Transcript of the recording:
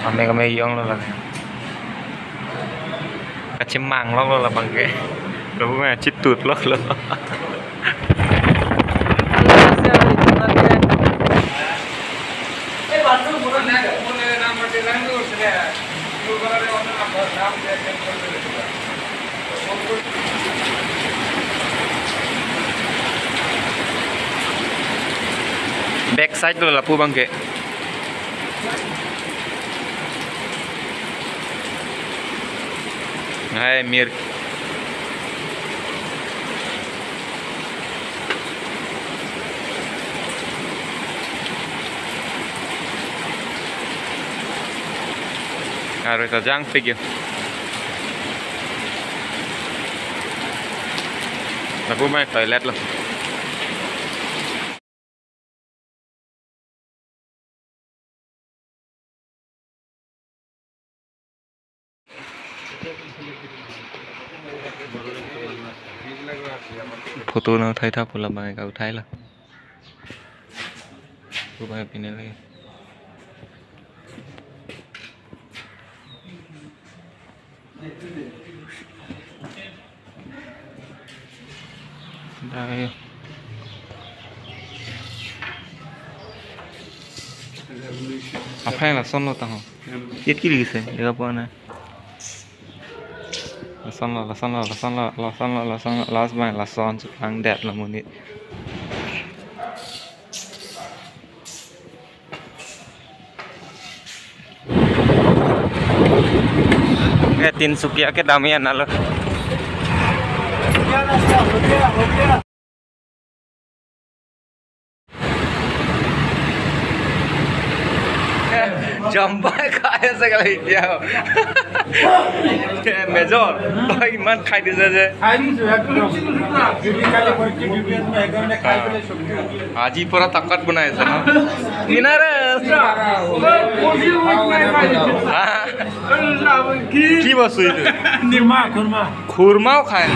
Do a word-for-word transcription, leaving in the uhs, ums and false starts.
Kame kame yong lo lake. Kachimang lo lo labang ke. Lapu ma chitut lo lo. Back side lo lapu abang ke. Hai mir. Aro ta jangpik yo. Lapu ma toilet lo. Photo nang uthai tha pu labang ke uthai lo. Pu abang pine lagi. Dai. Aphrang lason lo tang ho. It kiri se, ega pon na. Lason lo, lason lo, lason lo, lason lo, lason lo, last bang lason cheplang det lo monit. Eh, Tinsukia kedam ya nalo. Jampai kaya sekali dia. Eh, Major, bhai iman khai dise je. খাই দিছো একদম। যদি কালি পৰীক্ষা দিবি, মই সেইকাৰণে খাই পেলাই চব। আজি পৰা তাকত বনাই আছে ন? কিনাৰে। হা? কি বস্তু এইটো? খুৰ্মা, খুৰ্মা। খুৰ্মাও খায়।